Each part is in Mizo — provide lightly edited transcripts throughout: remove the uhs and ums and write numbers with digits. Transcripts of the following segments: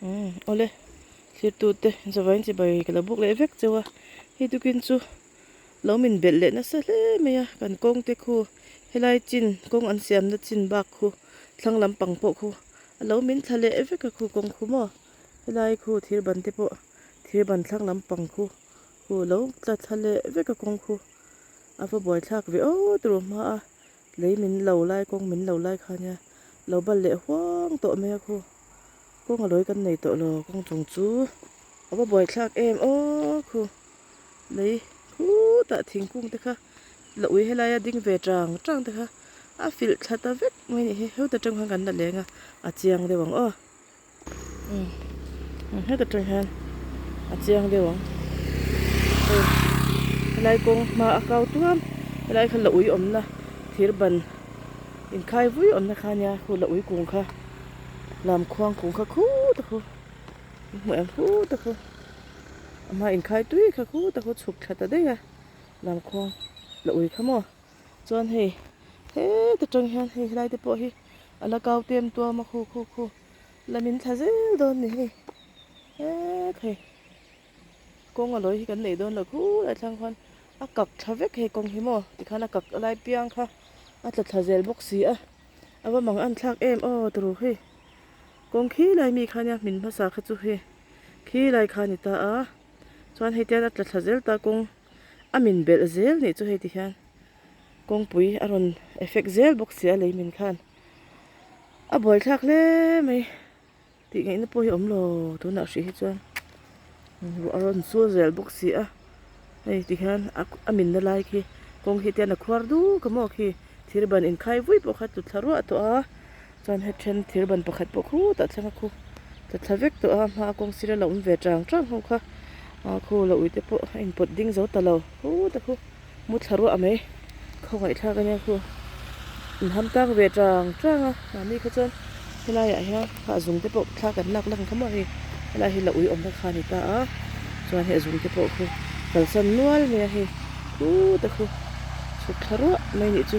Umm awle thirtute zavaiin chibai ka lo buk leh vek cheu a hei tukin chu lo min belh leh nasa hle mai a kan kawng te khu helai chin kawng an siamna chin bak khu thlang lampang pawh khu a lo min thla leh vek a khu kawng khu maw helai khu thir ban te pawh thir ban thlang lampang khu khu lo tla thla leh vek a kawng khu a va buaithlak ve awt ru hma a lei min lo lai kawng min lo lai kha nia lo bal leh huang tawh mai a khu. Kawng a lawi kan nei tawh lo kawng chung chu a va buaithlak em aw khu lei khutah thingkung te kha la ui helaia ding ve tang tang te kha a filh thla ta vek mai a nih hi heta tang khan kan la leng a a chiang deuh ang aw umm heta tang hian a chiang deuh ang hei helai kawng hma a kau tuam helai kha la ui awmna thir ban inkhai vui awmna kha ania khu la ui kung kha. Lam khuang kung kha khut a khu hmuh em khut a khu a hma inkhai tui kha khut a khu chhuk thla ta daih a lam khuang la ui kha maw chuan hei heta tang hian hei helai te pawh hi a la kau tem tuam a khu khu khu la min thla zel dawn a ni hei hek hei kawng a lawi hi kan neih dawn lo khulai thlang khuan a kak thla vek hei kawng hi maw tikhan a kak lai piang kha a tla thla zel bawk si a. A va mang an thlak em aw turu hei kawng khi lai mi kha nia hmin hmasa kha chu hei khi lai kha a ni ta a chuan hei tian a tla thla zel ta kawng a min belh zel nih chu hei ti hian kawngpui a rawn effect zel bawk si a lei min khan a buaithlak hle mai. Tih ngaihna pawh hi a awm lo tunah hrih hi chuan ruah a rawn sur zel bawk si a hei ti hian a minna lai khi kawng hi tian a khuar duk a maw khi thir ban inkhai vui pawh kha tlu thla ruah tawh a chuan he then thir ban pakhat pawh khutah thleng a khu tla thla vek tawh a hmaa kawng sira lo awm ve tang tang ho kha ah khu lo ui te pawh a inpawt ding zo ta lo khutah khu. Mu thla ruah mai khawngaihthlak ania khu in ham tang ve tang tang a mahni kha chuan helai ah hian kha a zung te pawh thla kan lak lak ang kha maw hei helai hi la ui awm na kha a ni ta a chuan hei a zung te pawh khu kalsan nual mai a hei khut a khu chhuk thla ruah mai anih chu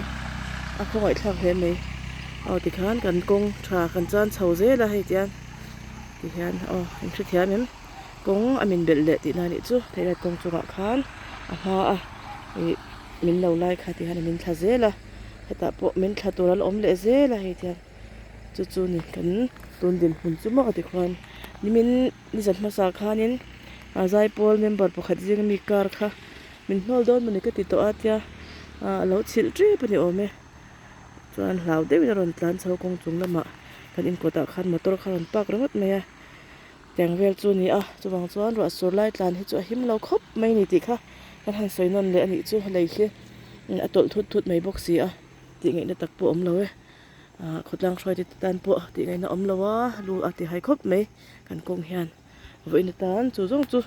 a khawngaihthlak hle mai aw tikhan kan kawng tha kan chan chho zel a hei tian tihian aw in hrethiam em. Kawng a min belh leh tihna anih chu theirat kawng chungah khan a hma a ih min lo lai kha tihian min thla zel a hetah pawh min thla tur a la awm leh zel a hei tihian chu chu ni kan tun dinhmun chu maw tikhuan nimin nizan hmasa khanin a zaipawl member pakhat zinga mi car kha min hnawl dawn mawni ka ti tawh a tia ah a lo chhilh tep a ni awm e chuan hlau deuhin a rawn tlan chho kawng chung lamah kan inkawtah khan motor kha a rawn park ringawt mai a. Tiang vel chu a ni a, chuvang chuan ruah sur lai tlan hi chu a him lo khawp mai a ni tih kha kan han sawi nawn leh a nih chu lei hi a tawlh thut thut mai bawk si a tih ngaihna tak pawh a awm lo e ah khawtlang hruaite te tan pawh tih ngaihna a awm lo a lu a ti hai khawp mai kan kawng hian vawiin atan chu zawng chu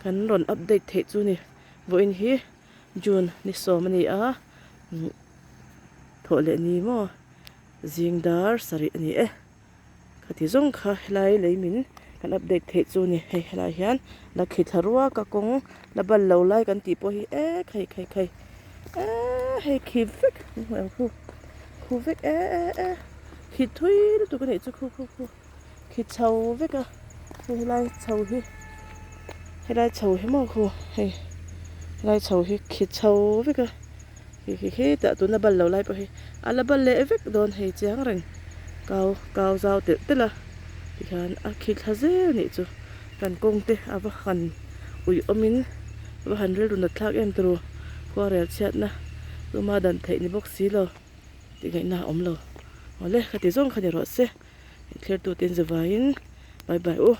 kan rawn update theih chu a ni vawiin hi June ni sawm a ni a thawh leh ni maw zing dar sarih a ni e. Khati zawng kha helai lei min kan update theih chu a ni hei helai hian la khi thla ruak a kawng la bal lo lai kan tih pawh hi e khai khai khai eee hei khi vek an hmu em khu khu vek e e e khi thui lutuk a nih chu khu khu khu khi chho vek a hei helai chho hi helai chho hi maw khu hei helai chho hi khi chho vek a. Khi khi khi tah tuna bal lo lai pawh hi a la bal leh vek dawn hei chiang reng kau kau zau telh telh a tikhian a khi thla zel anih chu kan kawng te a va han ui awmin a va han rilru nat thlak em turu khuarel chhiatna tuma dan theih ni bawk si lo tih ngaihna a awm lo awle khati zawng kha ni rawh se inthlirtu te in zavaiin bye bye u.